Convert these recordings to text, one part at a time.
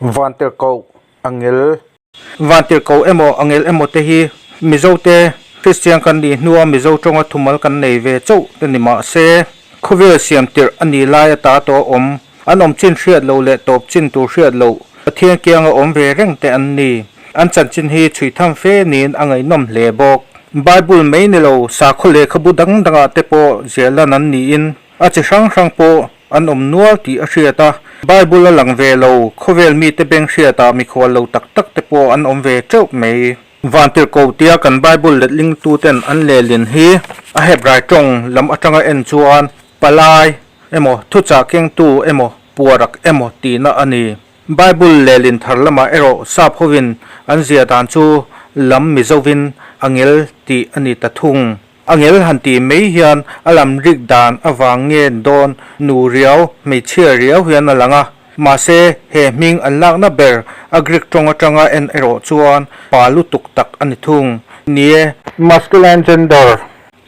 Vantirhkoh Angel. Vantirhkoh emaw Angel emaw te hi Mizote Kristian kan nih hnua Mizo tawnga thumal kan nei ve chauh te ni mah se, khawvel siam tirh a nih lai ata tawh awm, an awm chin hriat loh leh tawp chin tur hriat loh Pathian kianga awm ve reng te an ni. An chanchin hi chhui tham fe niin a ngaihnawm hle bawk. Bible mai ni lo, sakhaw lehkhabu dang dangah te pawh ziahlan an niin a chi hrang hrang pawh an awm nual tih a hriat a, Bible a lang ve lo, khawvel mite beng hriatah mikhual lo tak tak te pawh an awm ve teuh mai. Vantirhkoh tia kan Bible letlingtuten an lehlin hi a Hebrai tawng lam atanga en chuan palai emaw, thuchah kengtu emaw, puarak emaw tihna a ni. Bible lehlin thar lamah erawh sap hovin an zia dan chu lam Mizovin angel tih a ni ta thung. Angel han tih mai hian a lam rik dan avang nge dawn nu riau, hmeichhia riau hian a lang a. Mahse, he hming an lakna ber a Greek tawng atanga en erawh chuan pa lutuk tak a ni thung. Nie. Masculine gender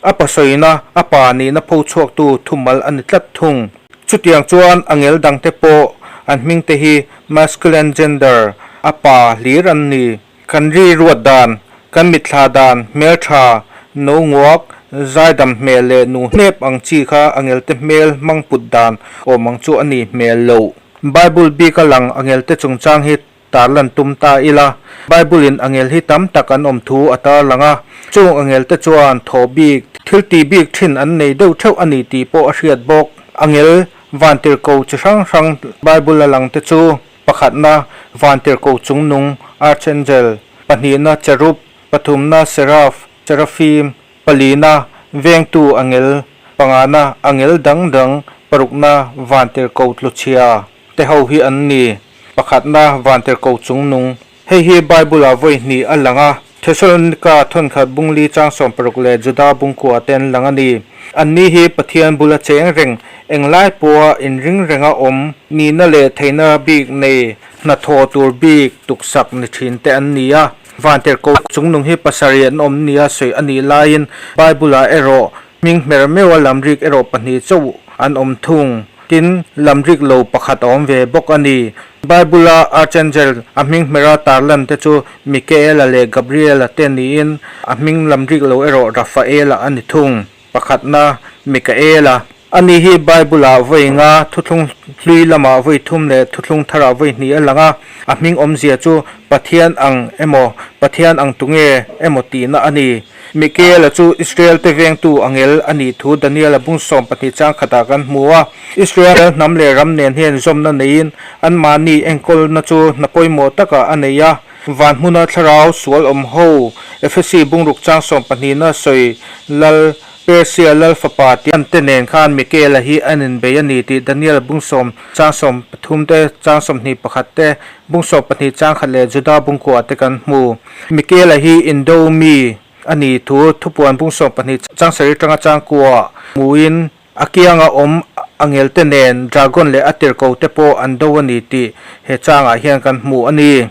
a pa sawina a pa nihna pho chhuaktu thumal a ni tlat thung. Chutiang chuan angel dangte pawh an hmingte hi masculine gender a pa hlir an ni. Kan ri ruat dan, kan mitthla dan, hmeltha, no nguak, zaidam hmel leh nu hnep ang chi kha angelte hmel hmang put dan awm ang chu a ni hmel loh. Bible bika lang angelte chungchang hi tarlan tum ta ila, Bible in angel hi tam tak an awm thu a tarlang a, chung angelte chuan thaw bik, thil tih bik thin an nei deuh theuh a ni tih pawh a hriat bawk. Angel vantirhko chi hrang hrang Bible a langte chu Pakhatna, Vantirhkoh chungnung, Archangel, pahnihna, Cherub, pathumna, Seraph, Seraphim, palina, Vengtu Angel, pangana, Angel dang dang, parukna, Vantirhkoh tluchhia te ho hi an ni. Pakhatna, Vantirhkoh chungnung. Hei hi Bible-ah vawi hnih a lang a, Thesalonika thawnkhat bungli chang 60 leh Juda bungkua te an lang a ni. Anni hi Pathian bula cheng reng, englai pawha inring renga awm, nihna leh theihna bik nei, hnathawh tur bik tuksak ni thin te an ni a. Vantirhkoh chungnung hi pasarih an awm nia sawi a nih laiin Bible-ah erawh Hming hmer meuha lamrik erawh pahnih chauh an awm thung. Tin, lamrik lo pakhat a awm ve bawk a ni. Bible-a Archangel a hming hmera tarlan te chu Mikaela leh Gabriela te niin, a hming lamrik lo erawh Rafaela a ni thung. Pakhatna, Mikaela. Ani hi Bible-ah vawi nga, thuthlung hlui lamah vawi thum leh thuthlung tharah vawi hnih a lang a. A hming awmzia chu Pathian ang emaw, Pathian ang tunge emaw tihna a ni. Mikaela chu Israel-te vengtu angel a nih thu Daniel-a bung 12 chang khatah kan hmu a. Israel hnam leh ram nen hian zawmna neiin anmahni enkawlna chu hna pawimawh takah a nei a. Van hmuna thlarau sual awm ho Efesi bungruk chang sawmpahnihna sawi lal Persia lal fapa tih te nen khan Mikaela hi an inbei a ni tih Daniel bung sawm chang 13 te, chang 21 te, bung 12 chang khat leh Juda bungkuah te kan hmu. Mikaela hi Indo mi a ni thu thupuan bung 12 chang sarih atanga chang kuah hmuin a kianga awm angel te nen dragon leh a tirhko te pawh an do a ni tih he changah hian kan hmu a ni.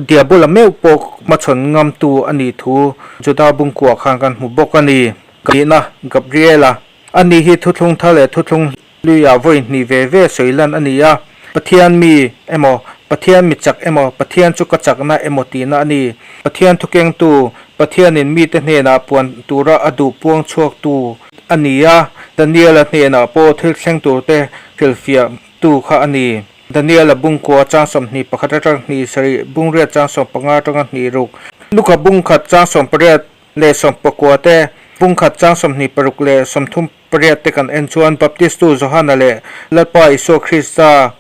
Diabola meuh pawh hmachhawn ngamtu a nih thu Juda bung kuah khan kan hmu bawk a ni. Nihna, Gabriela a ni hi thuthlung thar leh thuthlung Luiah vawi hnih ve ve sawi lan a ni a, Pathian mi emaw, Pathian mi chak emaw, Pathian chu ka chakna emaw tihna a ni. Pathian thukengtu, Pathianin mite hnenah puan tura a duh puang chhuaktu a ni a, Daniela hnenah pawh thil thleng turte hrilhfiahtu kha a ni. Daniela bungkua chang 21 atang hnih sarih, bungriat chang 15 atanga hnih ruk, Luka bungkhat chang 18 leh 19 te, bungkhat chang 26 leh 30. Pariat te kan en chuan Baptistu Johana leh Lalpa Isua Krista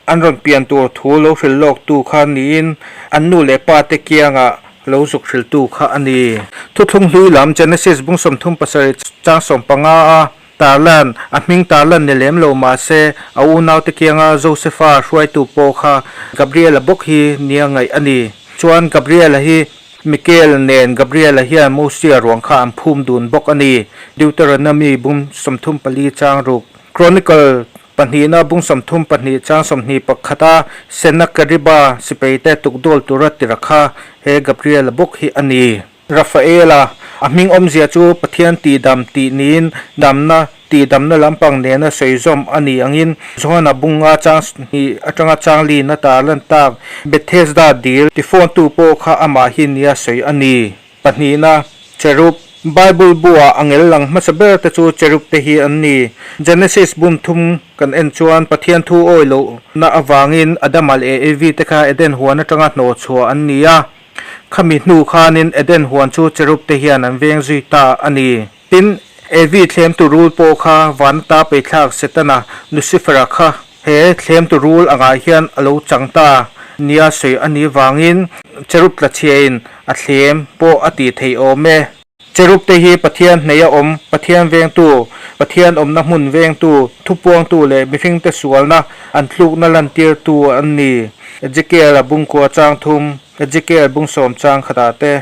an rawn pian tur thu lo hrilh lawktu kha niin an nu leh pa te kiangah lo zuk hrilhtu kha a ni. Thuthlung hlui lam Genesis bung 37 chang 15 a tarlan a hming tarlan ni lem lo mahse a unaute kianga Josefa hruaitu pawh kha Gabriela bawk hi nia ngaih a ni. Chuan Gabriela hi Mikael nen Gabriela hian Mosia ruang kha an phum dun bawk a ni. Deuteronomy bung 34 chang ruk, Chronicle pahnihna bung 32 chang 21 a Sennacherib-a sipaite tukdawl tura tira kha he Gabriela bawk hi a ni. Rafaela, a hming awmzia chu Pathian tihdam tih niin damna. Tihdamna lampang nena sawi zawm a nih angin Johana bunga chang hnih atanga chang lin a tarlan tak Bethesda dil tifawntu pawh kha amah hi nia sawi a ni. Pahnihna, Cherub. Bible bu-ah a ngel lang hmasa ber te chu cherub te hi an ni. Genesis bum thum kan en chuan Pathian thu awi lohna avangin Adama leh Evi te kha Eden huan atanga hnawh chhuah an ni a. Khami hnu khanin Eden huan chu cherub te hian an veng zui ta a ni. Tin, Evi thlemtu rul pawh kha van ata peithlak Setana, Lucifer-a kha he thlemtu rul angah hian a lo chang ta nia sawi a nih vangin cherub tlachhiain a thlem pawh a tih theih awm e. Cherub te hi Pathian hneih a awm, Pathian vengtu, Pathian awmna hmun vengtu, thupuangtu leh mihringte sualna an tlukna lantirtu an ni. Ezekiel-a bungkua chang thum. Ezekiel bung sawm chang khatah te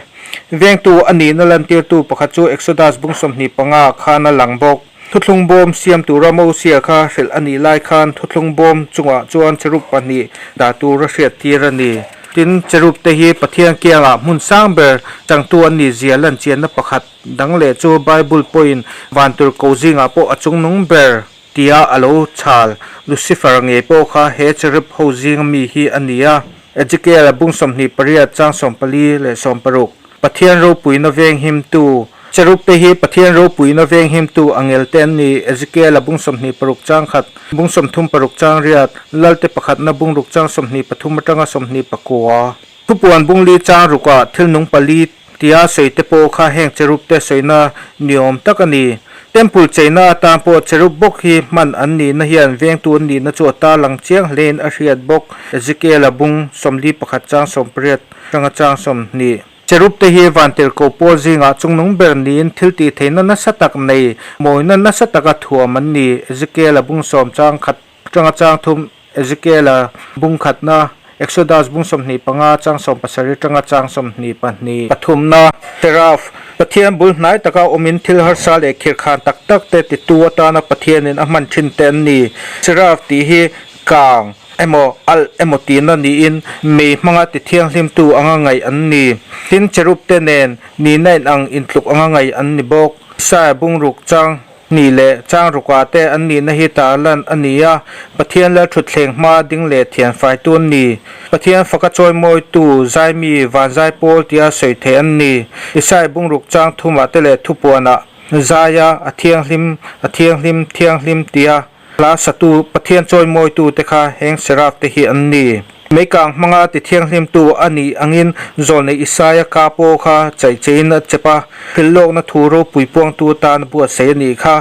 vengtu a nihna lantirtu pakhat chu Exodus bung 25 ah khan a lang bawk. Thuthlung bawm siam tura Mosia kha hrilh a nih lai khan thuthlung bawm chungah chuan cherub pahnih dah tur a hriattir a ni. Tin, cherub te hi Pathian kiangah hmun sang ber changtu an nih zia lanchianna pakhat dang leh chu Bible pawhin van tur ko zingah pawh a chungnung ber tia a lo chhal. Lucifer ngei pawh kha he cherub ho zinga mi hi a ni a. Ezekiel-a bung 28 chang 14 leh 16, Pathian ropuina venghimtu, Cherub te hi Pathian ropuina venghimtu angel te an ni, Ezekiel-a bung 26 chang khat, bung 36 chang riat, Lalte pakhatna bung ruk chang 23 atanga 29. Thupuan bung li chang rukah thil nung pali tia sawi te pawh kha heng cherub te sawina ni awm tak a ni. Temple cheina atan pawh cherub bawk hi hman an nihna hian vengtu an nihna chu a tarlang chiang hlein a hriat bawk. Ezekiel-a bung 41 chang 18 atanga chang 20. Cherub te hi vantirhkoh pawl zingah chungnung ber niin thil tih theihna nasa tak nei, mawina nasa taka thuam an ni. Ezekiel-a bung sawm chang khat Atanga chang thum Ezekiel-a bung khatna, Exodus bung 25 chang 17 atanga chang 22. Pathumna, Seraph, Pathian bul hnai taka awmin thil harsa leh khirkhan tak tak te titu atana Pathianin a hman thin te an ni. Seraph tih hi kang emaw alh emaw tihna niin mei hmanga ti thianghlimtu anga ngaih an ni. Tin, cherub te nen nihna inang intluk anga ngaih an ni bawk. Isaiah bung ruk chang Hnih leh chang rukah te an nihna hi tarlan a ni a, Pathian Lalthutthleng hma ding leh thian faitu an ni. Pathian faka chawimawitu Zaimi Vanzai Pawl tia sawi theih an ni. Isai bungruk chang thumah te leh thupuanah Zaia a thianghlim, a thianghlim, thianghlim tia hla satu Pathian chawimawitu te kha heng Seraf te hi an ni. Meikang hmanga ti thianghlimtu a nih angin zawlnei Isaia ka pawh kha chaihcheiin a chep a, hrilhlawkna thu ropui puangtu atan a buatsaih a nih kha.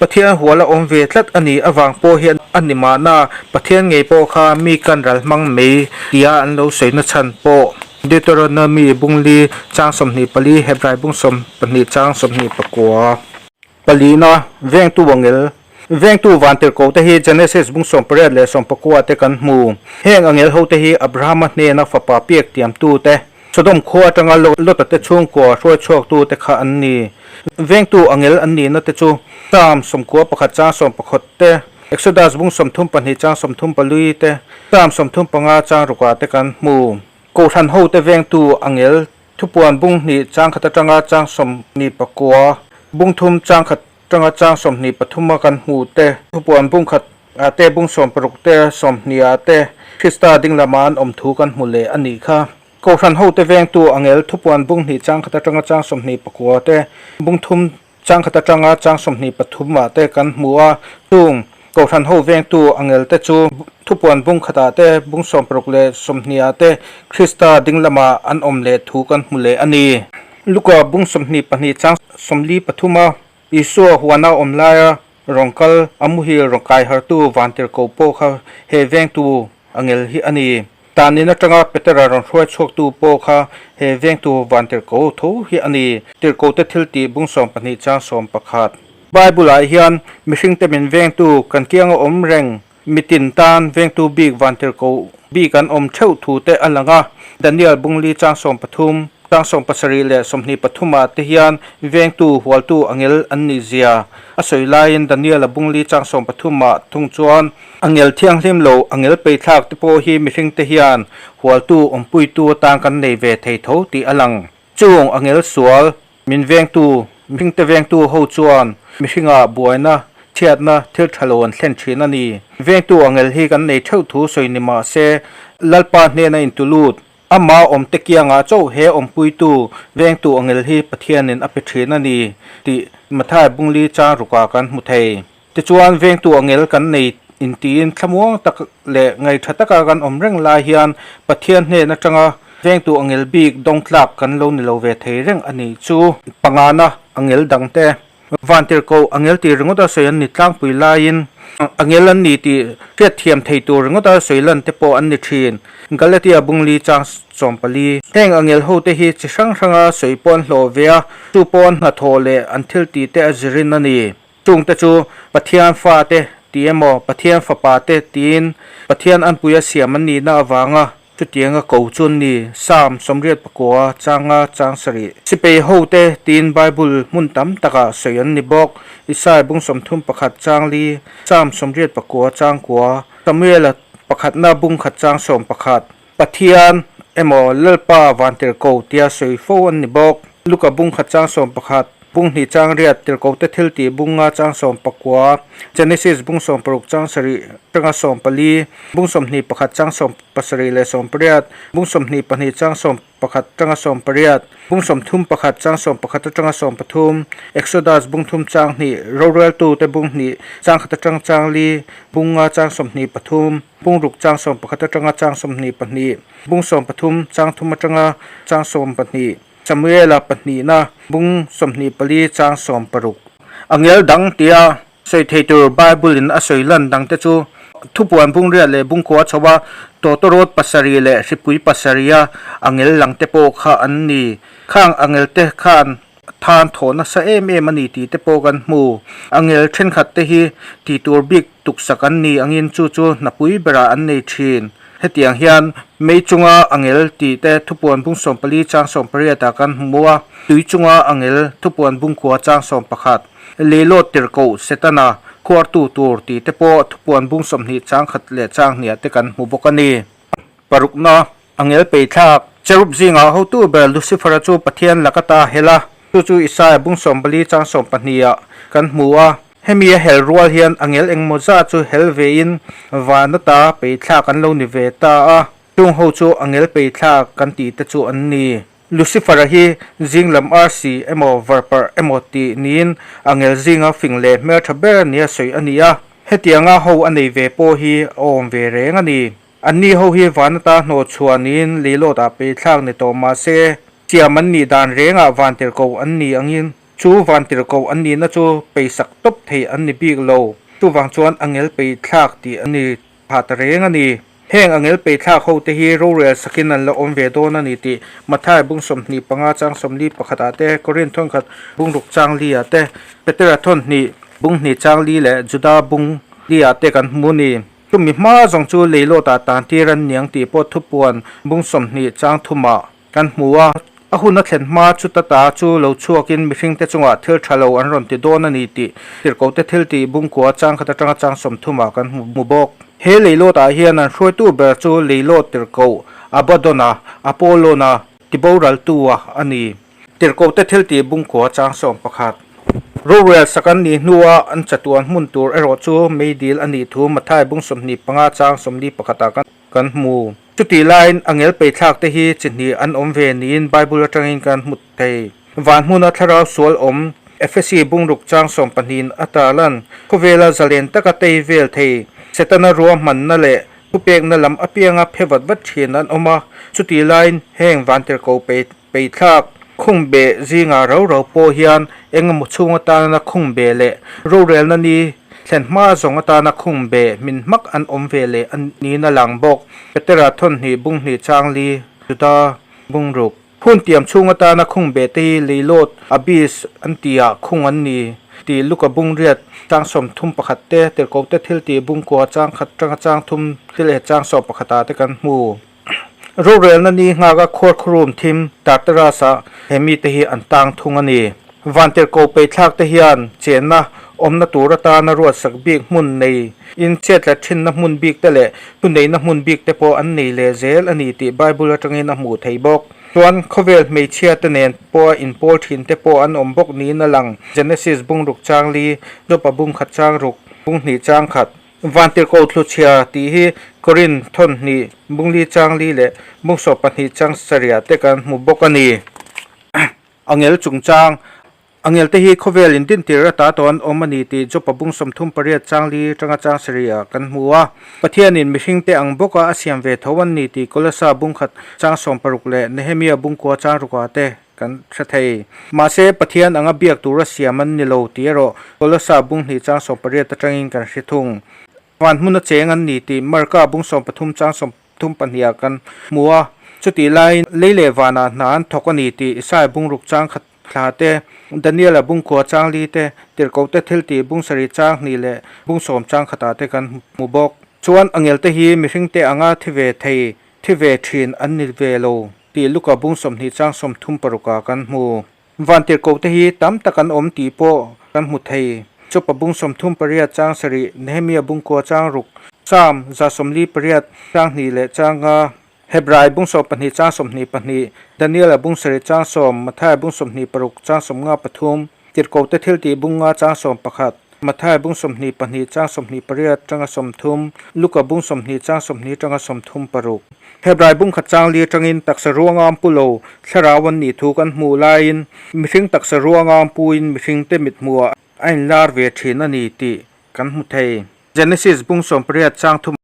Pathian hual a awm ve tlat a nih avang pawh hian a ni mahna, Pathian ngei pawh kha mi kan ral hmang mai tia an lo sawina chhan pawh. Deuteronomy bungli chang 24, Hebrai bung 12 chang 29. Palina, Vengtu angel, Vengtu vantirhkoh te hi Genesis bung 18 leh 19 te kan hmu. Heng angel ho te hi Abrahama hnena fapa piak tiamtu te, Sodom khua atanga Lota te chhungkua hruai chhuaktu te kha an ni. Vengtu angel an nihna te chu Psalm 91 chang 11 te, Exodus bung 32 chang 34 te, Psalm 35 chang rukah te kan hmu. Kohhran ho te vengtu angel Thupuan bung hnih chang khat atanga chang 29, bung thum chang khat atanga chang 23 a kan hmuh te, thupuan bung khat ah te, bung 60 te, 20 ah te Krista ding lama an awm thu kan hmu leh a nih kha. Kohhran hote vengtu angel thupuan bung hnih chang khat atanga chang 29 te, bung thum chang khat atanga chang 23 ah te kan hmu a, chung Kohhran ho vengtu angel te chu thupuan bung khatah te, bung 60 leh 20 ah te Krista ding lamah an awm leh thu kan hmu leh a ni. Luka bung 22 chang 43 a Isua huana awm laia rawn kal a muhil rawn kai hartu vantirhkoh pawh kha he vengtu angel hi a ni. Tanin atanga Petera rawn hruai chhuaktu pawh kha he vengtu vantirhkoh tho hi a ni. Tirhkohte thiltih bung 12 chang 11. Bible-ah hian mihringte min vengtu kan kianga awm reng, mitin tan vengtu bik vantirhkoh bik an awm theuh thu te a lang a. Daniel bungli chang 13, chang 17 leh 23 ah te hian vengtu hualtu angel an nih zia a sawi laiin Daniel-a bungli chang 13 ah thung chuan Angel thianghlim lo, angel peithlak te pawh hi mihringte hian hualtu awmpuitu atan kan nei ve thei tho tih a lang. Chung angel sual min vengtu, mihringte vengtu ho chuan mihringah buaina Chhiatna thil tha lo an thlen thin a ni. Vengtu angel hi kan nei theuh thu sawi ni mah se, Lalpa hnena intulut, Amah awmte kiangah chauh he awmpuitu vengtu angel hi Pathianin a pe thin a ni tih Mathai Bungli chang rukah kan hmu thei. Tichuan, vengtu angel kan nei intiin thlamuang tak leh ngaihṭha taka kan awm reng lai hian Pathian hnen aṭanga vengtu angel bik dawngtlak kan lo ni lo ve thei reng a nih chu. Pangana angel dangte Vantirhkoh angel tih ringawta sawi an ni tlangpui laiin angel an ni tih hriatthiam thei tur ringawta sawi lan te pawh an ni thin. Galatia bungli chang 14. Heng angel hote hi chi hrang hranga sawi pawh an hlawh ve a, chu pawh an hnathawh leh an thil tih te a zirin a ni. Chungte chu Pathian fate tih emaw Pathian fapa te tiin Pathian anpuia siam an nihna avanga Chutianga ko chu an ni, Psalm 89 changa chang sarih. Sipei hote tiin Bible hmun tam takah sawi an ni bawk. Isaiah bung 31 chang li, Psalm 89 chang kua, Samuela pakhatna bung khat chang 11. Pathian emaw Lalpa vantirhko tia sawi fo an ni bawk. Luka bung khat chang 11, bung hnih chang riat, tirhkote thiltih bung nga chang 19, Genesis bung 60 chang sarih atanga 14, bung 21 chang 7 leh 18, bung 22 chang 11 atanga 18, bung 31 chang 11 atanga 13, Exodus bung thum chang hnih, roreltute bung hnih chang khat atang chang li, bung nga chang 23, bung ruk chang 11 atanga chang 22, bung 13 chang thum atanga chang 12. Samuela pahnihna bung 24 chang 16. Angel dang tia sawi thei tur Bible in a sawi lan dang te chu thupuan bung riat leh bung kua chho a, tawtawrawt pasarih leh hripui pasarih a angel lang te pawh kha an ni. Khang angel te khan than thawh nasa em em a ni tih te pawh kan hmu. Angel thenkhat te hi tih tur bik tuksak an ni angin chu chu hnapui berah an nei thin. Hetiang hian mei chunga angel tih te thupuan bung 14 chang 18 ah kan hmu a, tui chunga angel thupuan bung kua chang 11, leilawt tirhkoh Setana khuartu tur tih te pawh thupuan bung 20 chang khat leh chang hniah te kan hmu bawk a ni. Parukna, Angel peithlak, Cherub zingah hotu ber Lucifer-a chu Pathian laka ta hel a, chu chu Isaia bung 14 chang 12 ah kan hmu a. Hemi a hel rual hian angel engmaw zah chu hel vein van ata peithlak an lo ni ve ta a, chung ho chu angel peithlak kan tih te chu an ni. Lucifer-a hi zing lam arsi emaw varparh emaw tih niin angel zinga fing leh hmeltha ber nia sawi a ni a, hetianga ho a nei ve pawh hi a awm ve reng a ni. Anni ho hi van ata hnawh chhuah niin leilawt ah peithlak ni tawh mah se, siam an nih dan rengah vantirhkoh an ni angin chu vantirhkoh an nihna chu peisak tawp thei an ni bik lo. Chuvang chuan angel peithlak tih an ni phah ta reng a ni. Heng angel peithlak ho te hi rorel sakin an la awm ve dawn a ni tih Mathai bung 25 chang 41 ah te, Korinth thawnkhat bung ruk chang li ah te, Petera thawn hnih bung hnih chang li leh Juda bung li ah te kan hmu a ni. Chumi hma zawng chu leilawtah tan tir an niang tih pawh thupuan bung 20 chang thumah kan hmu a. A hun a thlen hma chu tata chu lo chhuakin mihringte chungah thil tha lo an rawn ti dawn a ni tih tirhkohte thil tih bungkua chang khat atanga chang 30 ah kan hmu bawk. He leilawtah hian an hruaitu ber chu leilawt tirhkoh Abaddon-a, Apollon-a tiboraltu-a a ni. Tirhkohte thil tih bungkua chang 11. Rorel sak an nih hnua an chatuan hmun tur erawh chu meidil a nih thu Mathai bung 25 chang 41 ah kan hmu. Chutih laiin angel peithlak te hi chi hnih an awm ve niin Bible atangin kan hmu thei. Van hmuna thlarau sual awm Efesi bung ruk chang 12 a tarlan khawvela zalen taka tei vel thei Setana ruahmanna leh thupekna lam apianga phe vat vat thin an awm a, chutih laiin heng vantirhkoh peithlak khungbeh zingah rau rau pawh hian engemaw chhung atana khungbeh leh rorelna ni thlen hma zawng atana khungbeh min hmak an awm ve leh a niin a lang bawk. Petera thawn hnih bung hnih chang li Juda bung ruk. Hun tiam chhung atana khungbeh te hi leilawt, abyss, an tihah khung an ni tih Luka bung riat chang 31 te, tirhkohte thil tih bung kua chang khat tanga chang thum te leh chang 11 ah te kan hmu. Rorelna ni nghaka khuarkhurum thim Tartarus-ah he mite hi an tang thung a ni. Vantirhkoh peithlak te hian chenna awmna tur atana ruatsak bik hmun nei in chetla thinna hmun bik te leh thuneihna hmun bik te pawh an nei leh zel a ni tih Bible atangin a hmuh theih bawk. Chuan khawvel hmeichhia te nen pawha inpawl thin te pawh an awm bawk niin a lang. Genesis bung ruk chang li, Jopa bung khat chang ruk, bung hnih chang khat. Vantirhkoh thluchhia tih hi Korin thawn hnih, bung li chang li leh bung sawm pahnih chang sarih te kan hmu bawk a ni. Angel chungchang Angel te hi khawvel in dintir ata tawh an awm a ni tih Jopa bung 38 chang li atanga chang sarih ah kan hmu a. Pathianin mihring te ang bawka a siam ve tho an ni tih Kolasa bung khat chang 60 leh Nehemia bung kua chang rukah te kan hre thei. Mahse, Pathian anga biak tura siam an ni lo tih erawh Kolasa bung hnih chang 18 atangin kan hre thung. Van hmuna cheng an ni tih Marka bung 13 chang 32 ah kan hmu a. Chutih laiin lei leh vanah hna an thawk a ni tih Isaiah bung ruk chang khat thla te, Daniela bung kua chang li te, Tirhkohte thiltih bung sarih chang hnih leh bung sawm chang khatah te kan hmu bawk. Chuan angelte hi mihringte anga thi ve thei, thi ve thin an ni ve lo tih Luka bung 20 chang 36 ah kan hmu. Van tirhkohte hi tam tak an awm tih pawh kan hmu thei. Jopa bung 38 chang sarih, Nehemia bung kua chang ruk, Psalm 148 chang hnih leh chang nga, Hebrai bung 12 chang 22, Daniela bung sarih chang sawm, Mathaia bung 26 chang 53, Tirhkohte thiltih bung nga chang 11, Mathaia bung 22 chang 28 tanga 30, Luka bung 20 chang 20 tanga 36. Hebrai bung khat chang li atangin taksa ruanga an pu lo, thlarau an nih thu kan hmuh laiin mihring taksa ruanga an puin mihringte mithmuhah a inlar ve thin a ni tih kan hmu thei. Genesis bung 18 chang thum.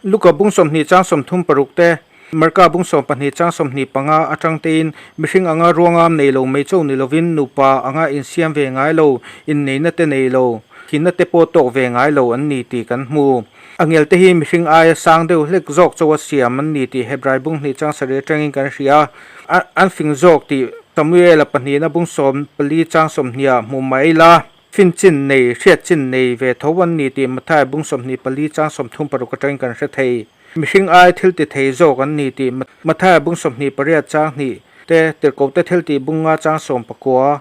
Luka bung 20 chang 36 te, Marka bung 12 chang 25 atang tein mihring anga ruangam nei lo mai chauh ni lovin nupa anga insiam ve ngai lo, inneihna te nei lo, thihna te pawh tawk ve ngai lo an ni tih kan hmu. Angel te hi mihring aia sang deuh hlek zawk chauha siam an ni tih Hebrai bung hnih chang sarih atangin kan hria a, an fing zawk tih Samuela pahnihna bung 14 chang 20 ah hmu mai ila. Fin chin nei, hriat chin nei ve tho an ni tih Matthai bung 24 chang 36 atangin kan hre thei. Mihring ai thil ti thei zawk an ni tih Matthai bung 28 chang hnih te, Tirhkohte thil tih bung nga chang 19,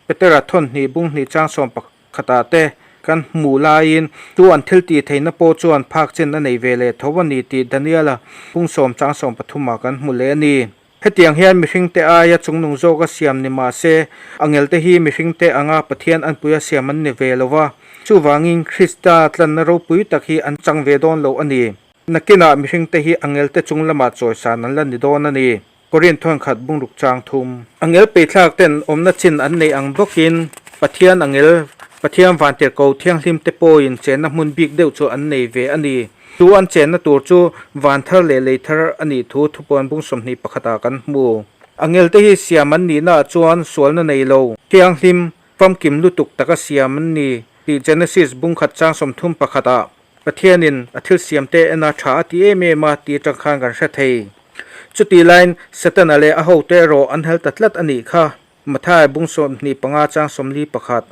Petera thawn hnih bung hnih chang 11 ah te kan hmuh laiin chu an thil tih theihna pawh chuan phak chin a nei ve leh tho a ni tih Daniela bung sawm chang 13 ah kan hmu leh a ni. Hetiang hian mihringte aia chungnung zawka siam ni mah se, angelte hi mihringte anga Pathian anpuia siam an ni ve lo va. Chuvangin Krista tlanna ropui tak hi an chang ve dawn lo a ni. Nakinah mihringte hi angelte chung lamah chawisan an la ni dawn a ni. Korin thawnkhat bungruk chang thum. Angel peithlak ten awmna chin an neih ang bawkin Pathian angel, Pathian vantirhko thianghlimte pawhin chenna hmun bik deuh chu an nei ve a ni. Chu an chenna tur chu van thar leh lei thar a nih thu thupuan bung 21 ah kan hmu. Angel te hi siam an nihna ah chuan sualna nei lo, thianghlim, famkim lutuk taka siam an ni tih Genesis bung khat chang 31 ah Pathianin a thil siam te en a tha a ti em em a tih atang khan kan hre thei. Chutih laiin Setana leh a hote erawh an hel ta tlat a nih kha. Matthai bung 25 chang 41.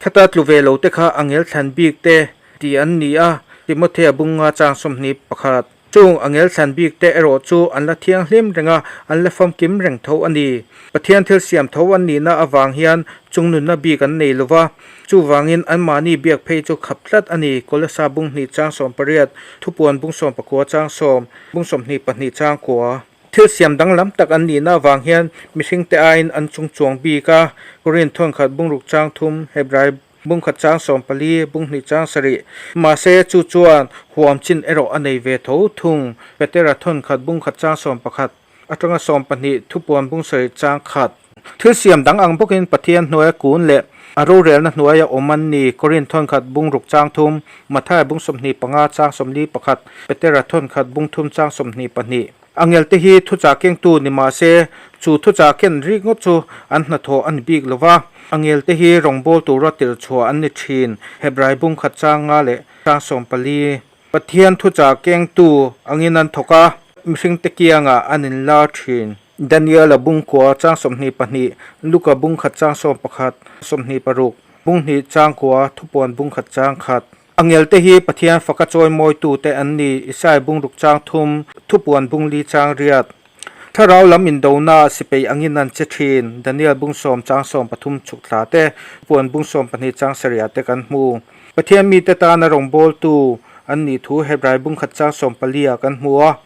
Khata tlu ve lo te kha angel thlan bik te tih an ni a, Timothea bung nga chang 21. Chung angel thlan bik te erawh chu an la thianghlim reng a, an la famkim reng tho a ni. Pathian thil siam tho an nihna avang hian chung nunna bik an nei lo va, chuvangin anmahni biak phei chu khap tlat a ni, Kolasa bung hnih chang 18, Thupuan bung 19 chang sawm, bung 22 chang kua. Thil siam danglam tak an nihna avang hian mihringte aiin an chung chuang bik a, Korin thawnkhat bung ruk chang thum, Hebrai bung khat chang 14, bung hnih chang sarih. Mahse, chu chuan huam chin erawh a nei ve tho thung. Petera thawnkhat bung khat chang 11 atanga 12, thupuan bung sarih chang khat. Thil siam dang ang bawkin Pathian hnuaia kun leh a rorelna hnuaia awm an ni, Korin thawnkhat bung ruk chang thum, Matthai bung 25 chang 41, Petera thawnkhat bung thum chang 22. Angelte hi thuchah kengtu ni mah se, chu thuchah ken rik ngawt chu an hnathawh a ni bik lo va. Angelte hi rawngbâwl tura tirhchhuah an ni thin, Hebrai bung khat chang nga leh chang 14. Pathian thuchah kengtu angin an thawk a, mihringte kiangah an inlar thin. Daniela bung kua chang 22, Luka bung khat chang 11, 26, bung hnih chang kua, thupuan bung khat chang khat. Angelte hi Pathian faka chawi mawitute an ni, Isai bung ruk chang thum, thupuan bung li chang riat. Thlarau lam indona sipei angin an che thin, Daniel bung sawm chang 13 chhuk thla te, thupuan bung 12 chang sarih te kan hmu. Pathian mite tana rawngbawltu an nih thu Hebrai bung khat chang 14 ah kan hmu a.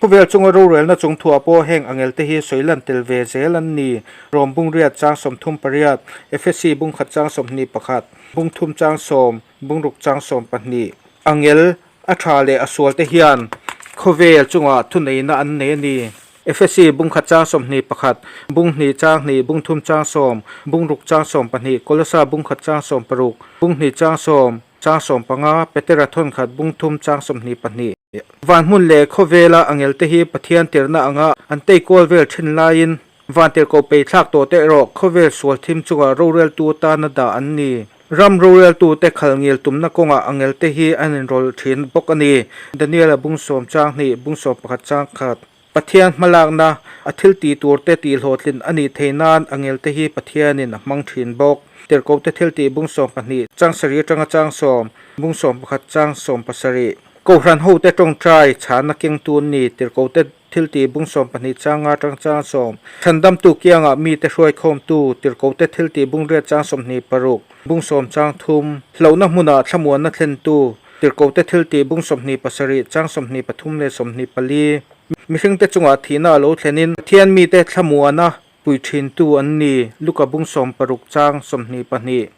Khawvel chunga rorelna chung thuah pawh heng angel te hi sawi lan tel ve zel an ni. Rom bung riat chang 38, Efesi bung khat chang 21, bung thum chang sawm, bung ruk chang 12. Angel a tha leh a sual te hian khawvel chungah thuneihna an nei a ni. Efesi bung khat chang 21, bung hnih chang hnih, bung thum chang sawm, bung ruk chang 12, Kolosa bung khat chang 16, bung hnih chang sawm, chang 15, Petera thawn khat bung thum chang 22. Van hmun leh khawvela angel te hi Pathian tirhna anga an tei kual vel thin laiin van tirhkoh pei thlak tawh te erawh khawvel sual thim chungah roreltu atana dah an ni. Ram roreltute khal ngil tumna kawngah angel te hi an inrawlh thin bawk a ni. Daniel-a bung sawm chang hnih, bung 11 chang khat. Pathian hmalakna, a thil tih tur te tih hlawhtlin a nih theih nan angel te hi Pathianin a hmang thin bawk. Tirhkohte thil tih bung 12, chang sarih atanga chang sawm, bung 11 chang 17. Kohhran hote tawngtai chhana kengtu an ni. Tirhkohte thil tih bung 12 chang nga atang chang sawm. Chhandamtu kiangah mite hruaikhawmtu, Tirhkohte thil tih bung riat chang 26, bung sawm chang thum. Hlauhna hmunah thlamuanna thlentu, Tirhkohte thil tih bung 27 chang 23 leh 24. Mihringte chungah thihna a lo thlenin Pathian mite thlamuana pui thintu an ni, Luka bung 60 chang 22.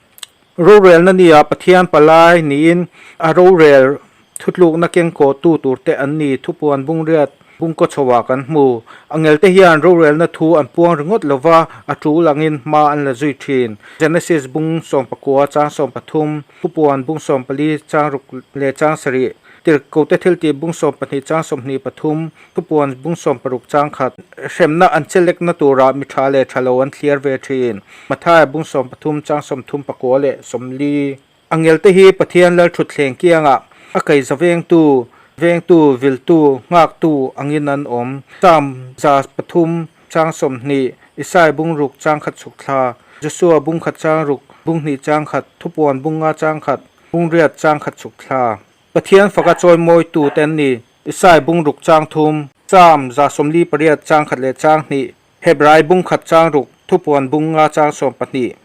Rorelna nia Pathian palai niin a rorel thutlukna kengkawhtu turte an ni, Thupuan bung riat bung kaw chhoah kan hmu. Angelte hian rorelna thu an puang ringawt lova, a tul angin hma an la zui thin. Genesis bung 19 chang 13, Thupuan bung 14 chang ruk leh chang sarih, Tirhkohte thiltih bung 12 chang 23, Thupuan bung 16 chang khat. Hremna an chelekna turah mi tha leh tha lo an thliar ve thin. Mathaia bung 13 chang 34 leh 40. Angelte hi Pathian Lalthutthleng kiangah a kaiza vengtu, vengtu, viltu, nghaktu angin an awm. Psalm 103 chang 20, Isai bung ruk chang khat chhuk thla, Joshua bung khat chang ruk, bung hnih chang khat, Thupuan bung nga chang khat, bung riat chang khat chhuk thla. Pathian faka chawi mawitu te an ni. Isai bung ruk chang thum, Psalm 148 chang khat leh chang hnih, Hebrai bung khat chang ruk, Thupuan bung nga chang 12.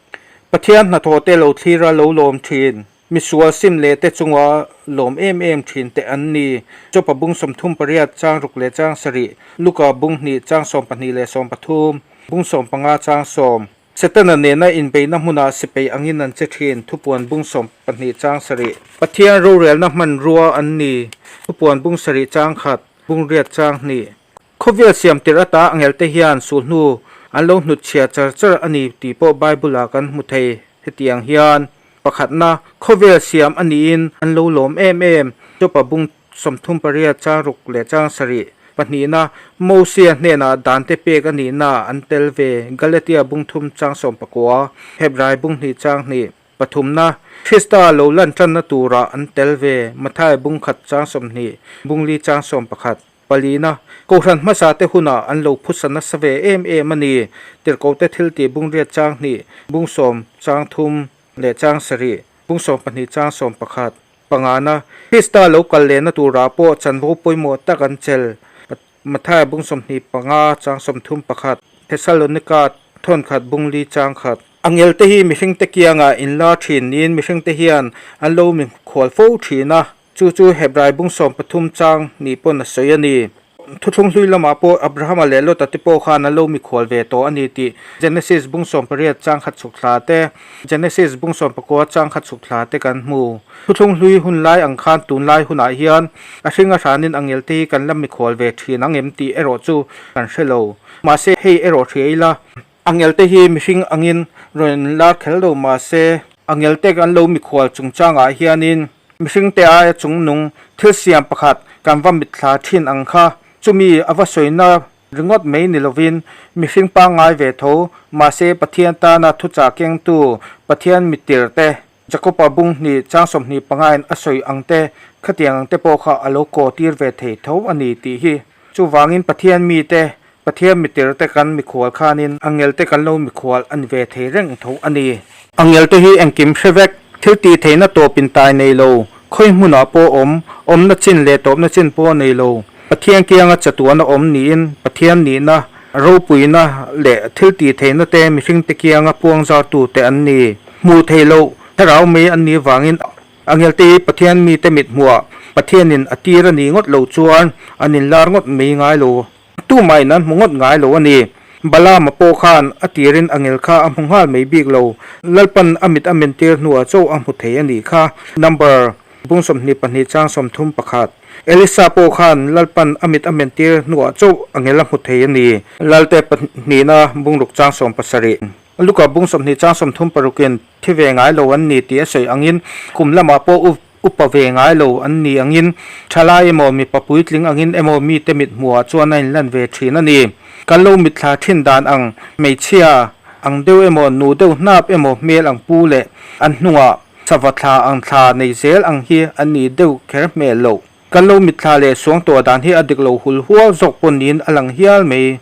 Pathian hnathawh te lo thlira lo lawm thin, misual sim leh te chunga lawm em em thin te an ni. Jopa bung 38 chang ruk leh chang sarih, Luka bung hnih chang 12 leh 13, bung 15 chang sawm. Setana nena inbeihna hmunah sipai angin an che thin, Thupuan bung 12 chang sarih. Pathian rorelna hmanrua an ni, Thupuan bung sarih chang khat, bung riat chang hnih. Khawvel siam tirh ata angelte hian sulhnu an lo hnutchhia char char a ni tih pawh Bible-ah kan hmu thei. Hetiang hian pakhatna, khawvel siam a niin an lo lawm em em. Jopa bung 38 chang ruk leh chang sarih pahnihna, Mosia hnenah dante pek a nihna an tel ve. Galatia bung thum chang 19, Hebrai bung hnih chang hnih. Pathumna, Krista lo lan tanna turah an tel ve. Matthai bung khat chang 20, bung li chang 11. Palina, Kohhran hmasa te hunah an lo phusa nasa ve em em a ni. Tirhkohte thiltih bung riat chang hnih, bung sawm chang thum leh chang sarih, bung 12 chang 11. Pangana, Krista lo kal lehna turah pawh chanvo pawimawh tak an chel. Matthai bung 25 chang 31, Thessalonika thawnkhat bung li chang khat. Angelte hi mihringte kiangah inla thin niin mihringte hian an lo mikhual fo thin a. Chu chu Hebrai bung 13 chang nih pawn a sawi a ni. Thuthlung hlui lamah pawh Abrahama leh Lota te pawh khan an lo mikhual ve tawh a ni tih Genesis bung 18 chang khat chhuk thla te, Genesis bung 19 chang khat chhuk thla te kan hmu. Thuthlung hlui hun lai ang khan tunlai hunah hian a hring a hranin angel te hi kan la mikhual ve thin ang em tih erawh chu kan hre lo. Mahse hei erawh hria ila. Angelte hi mihring angin rawn inlar kher lo mahse, angelte kan lo mikhual chungchangah hianin mihringte aia chungnung thil siam pakhat kan va mitthla thin ang kha. Chumi a va sawina ringawt mai ni lovin mihring pangngai ve tho mahse Pathian tana thuchah kengtu Pathian mitirte Jakoba bung hnih chang 25 in a sawi ang te khatiang ang te pawh kha a lo kaw tir ve thei tho a ni tih hi. Chuvangin Pathian mite, Pathian mitir te kan mikhual khanin angel te kan lo mikhual a ni ve thei reng tho a ni. Angel te hi engkim hre vek, thil tih theihna tawp in tai nei lo, khawi hmunah pawh awm, awmna chin leh tawpna chin pawh nei lo, Pathian kianga chatuana awm niin Pathian nihna, ropuina leh thil tih theihna te mihring te kianga puang zartu te an ni. Hmuh theih loh thlarau mai an nih vangin angelte hi Pathian mite mit hmuah Pathianin a tir a nih ngawt loh chuan an inlar ngawt mai ngai lo. Tumahin an hmu ngawt ngai lo a ni. Balaama pawh khan a tirin angel kha a hmu nghal mai bik lo. Lalpan a mit a mentir hnuah chauh a hmu thei a nih kha. Number bung 22 chang 31. Elisa pawh khan Lalpan a mit a mentir hnuah chauh angel a hmu thei a ni. Lalte pahnihna bung ruk chang 70. Luka bung 20 chang 36 in thi ve ngai lo an ni tih a sawi angin kum lamah pawh Upa ve ngai lo an ni angin, thalai emaw mipa puitling angin emaw mite mit hmuhah chuan a inlan ve thin a ni. Kan lo mitthla thin dan ang hmeichhia ang deuh emaw nu deuh hnap emaw hmel ang pu leh an hnungah sava thla ang thla nei zel ang hi an nih deuh kher hmel loh. Kan lo mitthla leh suang tawh dan hi a dik lo hul hual zawk pawh niin a lang hial mai.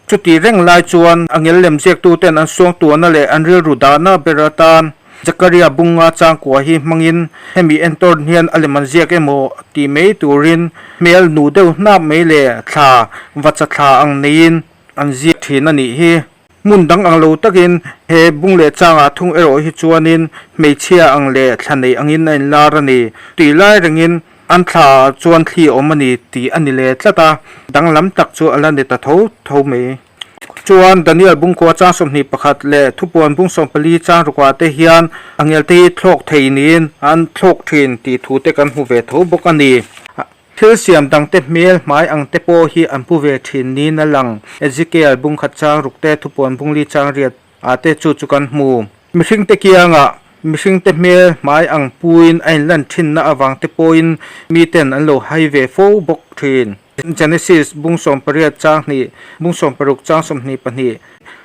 Chuti reng lai chuan a ngel lem ziaktuten an suangtuahna leh an rilru dahna ber atan Zakaria bunga changkua hi hmangin hemi entor hian a lem an ziak emaw tih mai turin hmel nu deuh hnap mai leh thla vacha thla ang neiin an ziak thin a nih hi. Hmun dang ang lo takin he bung leh changah thung erawh hi chuanin hmeichhia ang leh thla nei angin a inlar a ni. Tih lai rengin An thla ah chuan thli a awm a ni tih a ni leh tlat a, danglam tak chu a la ni ta tho tho mai. Chuan Daniel bungkua chang 21 leh thupuan bung 14 chang rukah te hian a ngelte hi thlawk thei niin an thlawk thin tih thu te kan hmu ve tho bawk a ni. Thil siam dangte hmel hmai ang te pawh hi an pu ve thin niin a lang. Ezekiel bung khat chang ruk te thupuan bung li chang riat ah te chu chu kan hmu. Mihringte kiangah mihringte hmel hmai ang puin a inlan thinna avang te pawhin miten an lo hai ve fo bawk thin. Genesis bung 18 chang hnih, bung 16 chang 22,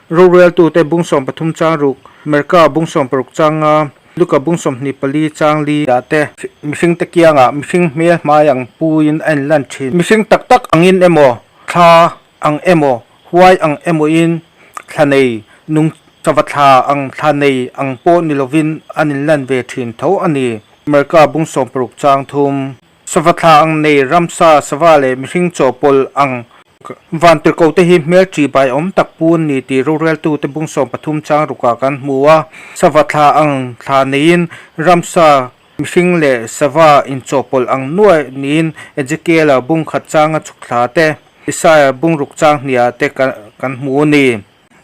Roreltute bung 13 chang ruk, Merka bung 16 chang nga, Luka bung 24 chang li ah te mihringte kiangah mihring hmel hmai ang puin a inlan thin. Mihring tak tak angin emaw thla ang emaw, huai ang emawin thla nei, nung chava thla ang thla nei ang pawh ni lovin an inlan ve thin tho a ni. Marka bung 60 chang thum. Sava thla ang nei ramsa, sava leh mihring chawhpawlh ang vantirhkoh te hi hmel ṭih bai awm tak pu an ni tih roreltute bung 13 chang rukah kan hmu a. Sava thla ang thla neiin ramsa Mihring leh sava inchawhpawlh ang nuai niin Ezekiela bung khat changa chhuk thla te, Isaia bung ruk chang hniah te kan hmu a ni.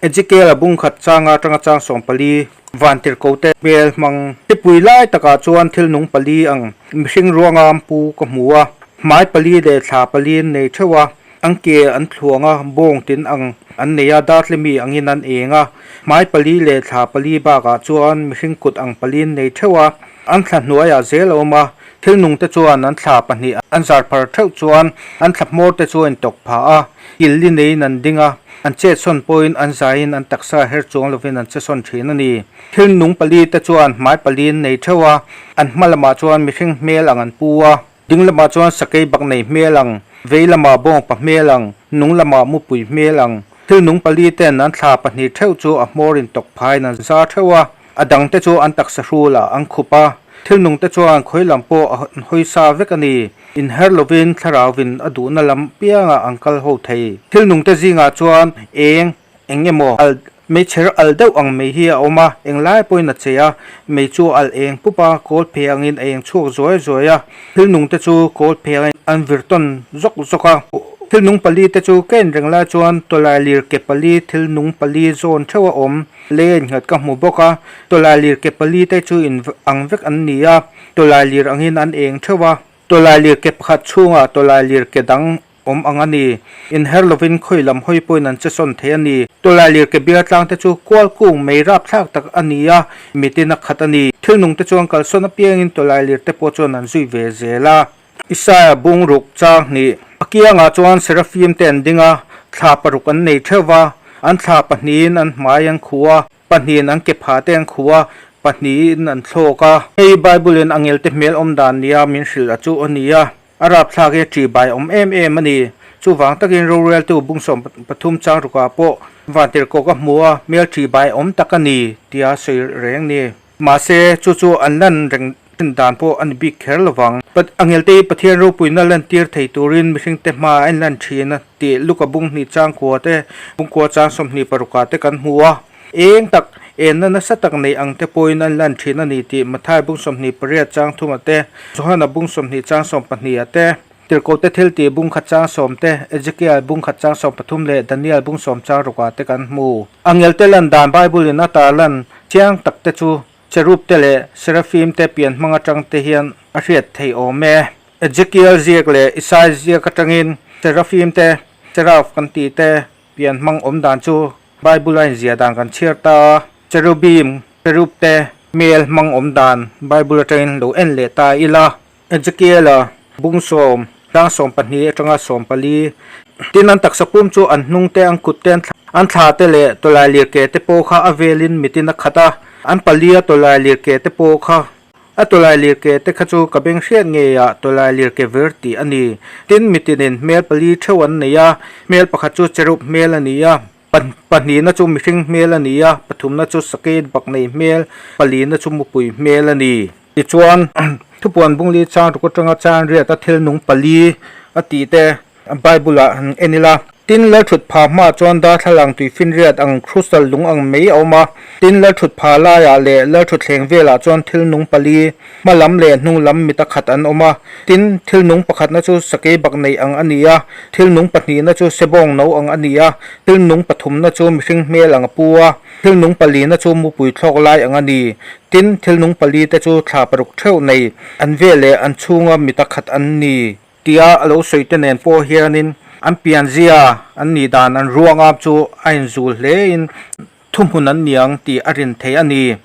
Ezekiela bung khat changa atanga chang 14 vantirhko te hmel hmang thipui lai takah chuan thil nung pali ang mihring ruanga pu ka hmu a, hmai pali leh thla pali an nei theuh a, an ke an thluang a, bawng tin ang an nei a, dartlemi angin an eng a, hmai pali leh thla pali bakah chuan mihring kut ang pali an nei theuh a, an thla hnuaiah zel a awm a, thil nung te chuan an thla pahnih an zar phar theuh chuan an thla hmawr te chu a intawk phah a, kil li neiin an ding a, an chetsawn pawhin an zaiin an taksa her chuang lovin an chesawn thin a ni. Thil nung pali te chuan hmai pali an nei theuh a, an hma lamah chuan mihring hmel ang an pu a. Ding lamah chuan sakei bak nei hmel ang, vei lamah bawngpa hmel ang, nung lamah mupui hmel ang. Thil nung pali ten an thla pahnih theuh chu a hmawr in tawk phaiin an zar theuh a, a dang te chu an taksa hrulah an khup a. Thil nung te chuan khawi lam pawh a hawi sa vek a ni. Inher lovin thlarauvin a duhna lam piangah an kal ho thei. Thil nung te zingah chuan eng Eng emaw al meichher al deuh ang mai hi a awm a, englai pawhin a che a, mei chu a al eng pup a, kawl phe angin a eng chhuak zuai zuai a, thil nung te chu kawl phe angin an vir tawn zawk zawk a. Thil nung pali te chu ka en reng lai chuan tawlai lir ke pali thil nung pali zawn theuh a awm, lei a innghat ka hmu bawk a, tawlai lir ke pali te chu in ang vek an ni a, tawlai lir angin an eng theuh a, tawlai lir ke pakhat chhungah tawlai lir ke dang awm ang a ni. Inher lovin khawi lam hawi pawhin an che sawn thei a ni. Tawlai lir ke bial tlang te chu kual kung mei rap thlak tak a ni a, mitin a khat a ni. Thil nung te chuan kalsawn apiangin tawlai lir te pawh chuan an zui ve zel a. Isaia bung ruk chang hnih. A kiangah chuan Serafim te an ding a, thla paruk an nei theuh va, an thla pahnihin an hmai an khuh a, Pahnihin an ke phah te an khuh a, pahnihin an thlawk a. Hei Bible in angel te hmel awm dan nia min hrilh a chu a ni a, a rapthlak hi a ṭih bai awm em em a ni. Chuvang takin roreltu bung 13 chang rukah pawh vantirhkoh ka hmu a, hmel ṭih bai awm tak a ni tia sawi reng ni. Mahse, chu chu an lan reng thin dan pawh a ni bik kher lo vang. Angel te hi Pathian ropuina lantir thei turin mihringte hma a inlan thin a tih Luka bung hnih chang kua te, bung kua chang 26 ah te kan hmu a. Eng tak? Enna nasa tak nei ang te pawhin an lan thin a ni tih Matthai bung 28 chang thuma te, Johana bung 20 chang 12 ah te, Tirhkohte thiltih bung khat chang sawm te, Ezekiel bung khat chang 13 leh Daniel bung sawm chang rukah te kan hmu. Angelte lan dan Bible in a tar lan chiang tak te chu Cherub te leh Seraphim te pian hmang atang te hian a hriat theih awm e. Ezekiel ziak leh Isai ziak atangin Seraphim te, Seraph kan tih te pian hmang awm dan chu Bible a inziah dan kan chhiar ta a, Cherubim, Cherub te hmel hmang awm dan Bible atangin lo en leh ta ila. Ezekiel-a bung sawm, tlang sawm pahnih atanga sawm pali. Tin, an taksa pum chu an hnung te, an kut te, an thla te leh tawlailir ke te pawh kha a velin mitin a khat a, an palia tawlailir ke te pawh kha a tawlailir ke te kha chu ka beng hriat ngeiah tawlailir ke vir tih a ni. Tin, mitinin hmel pali theuh an nei a, hmel pakhat chu cherub hmel a ni a. Pahnihna chu mihring hmel a ni a, pathumna chu sakei bak nei hmel, palina chu mupui hmel a ni. Tichuan, thupuan bungli chang ruk atanga chang riat a thil nung pali a tih te Bible ah han en ila. Tin, Lalthut pha hmaah chuan darthlalang tuifinriat ang crystal lung ang mai a awm a. Tin, Lalthut pha laiah leh Lalthutthleng velah chuan thil nung pali, hma lam leh hnung lam mita khat an awm a. Tin, thil nung pakhatna chu sakei bak nei ang a ni a, thil nung pahnihna chu sebawng no ang a ni a, thil nung pathumna chu mihring hmel ang a pu a, thil nung palina chu mupui thlawk lai ang a ni. Tin, thil nung pali te chu thla paruk theuh nei an vel leh an chhunga mita khat an ni. Tia a lo sawi te nen pawh hianin an pianzia an nih dan an ruangam chu a inzul hlein thuhmun an ni ang tih a rin theih a ni.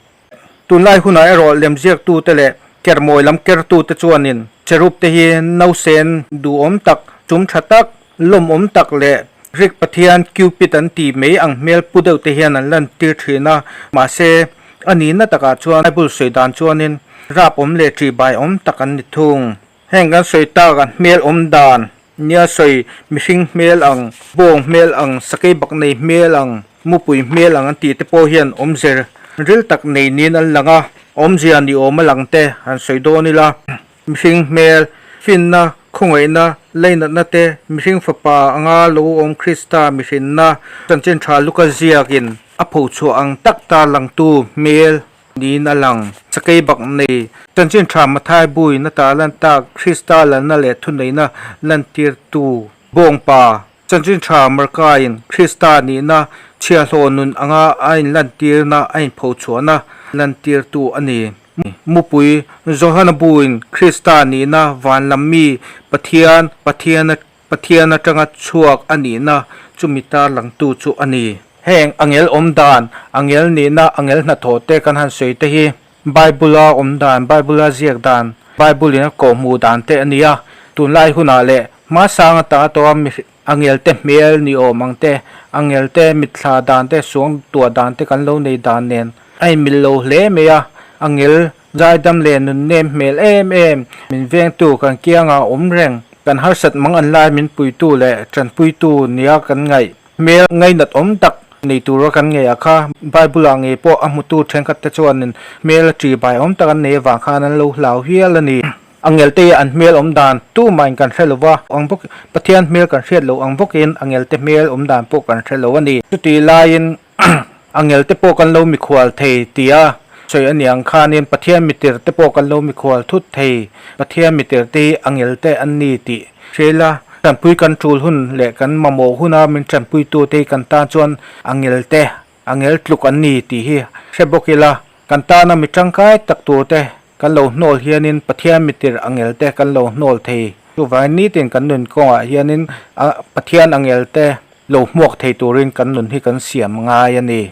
Tunlai hunah erawh lemziaktute leh kermawi lam kertute chuanin cherub te hi nausen duhawm tak, chum tha tak, lawmawm tak leh Greek pathian Cupid an tih mai ang hmel pu deuh te hian an lantir thin a, mahse a nihna takah chuan Bible sawi dan chuanin rap awm leh ṭihbai awm tak an ni thung. Heng kan sawi tak an hmel awm dan nia sawi mihring hmel ang, bawng hmel ang, sakei bak nei hmel ang, mupui hmel ang an tih te pawh hian awmze ril tak nei niin an lang a, awmzia ni awm a lang te han sawi dawn ila. Mihring hmel, finna, khawngaihna, lainatna te, mihring fapa anga lo awm Krista mihrinna chanchin tha Luka ziakin a phochhuah ang tak ta langtu hmel Niin a lang. Sakei bak nei. Chanchin tha Mathai buin a ta lan tak Krista lalna leh thuneihna lantirtu Bawngpa. Chanchin tha Markaiin Krista nihna chhiahhlawh nun anga a inlantirna a inphochhuahna lantirtu a ni. Mupui Johana buin Krista nihna van lam mi Pathian Pathian Pathian atanga chhuak a nihna chumi tarlangtu chu a ni. Heng angel awm dan, angel nihna, angel hnathawh te kan han sawi te hi Bible-a awm dan, Bible-a ziak dan, Bible-in a kawhhmuh dan te a ni a. Tunlai hunah leh hmasang ata tawha angel te hmel ni awm ang te, angel te mitthla dan te, suang tuah dan te kan lo nei dan nen a inmil lo hle mai a. Angel Zaidam leh nunnem hmel em em, min vengtu kan kiangah awm reng, kan harsat mang an lai min puitu leh tanpuitu nia kan ngaih hmel ngainat awm tak nei tura kan ngaih ah kha Bible ah ngei pawh a hmutu thenkhat te chuanin hmel a ṭi bai awm tak an nei avang khan an lo hlau hial a ni. Angelte hi an hmel awm dan tumahin kan hre lo va, ang bawk Pathian hmel kan hriat loh ang bawkin angelte hmel awm dan pawh kan hre lo a ni. Chutih laiin Angel te pawh kan lo mikhual thei tia sawi a ni ang khanin Pathian mitir te pawh kan lo mikhual thut thei. Pathian mitir te hi angel te an ni tih hria ila, tanpui kan tul hun leh kan mamawh huna min tanpuitu te hi kan tan chuan angel te, angel tluk an ni tih hi hre bawk ila, kan tana mi tangkai tak tur te kan lo hnawl hianin Pathian mitir angel te kan lo hnawl thei. Chuvangin nitin kan nun kawngah hianin Pathian angel te lo hmuak thei turin kan nun hi kan siam ngai a ni.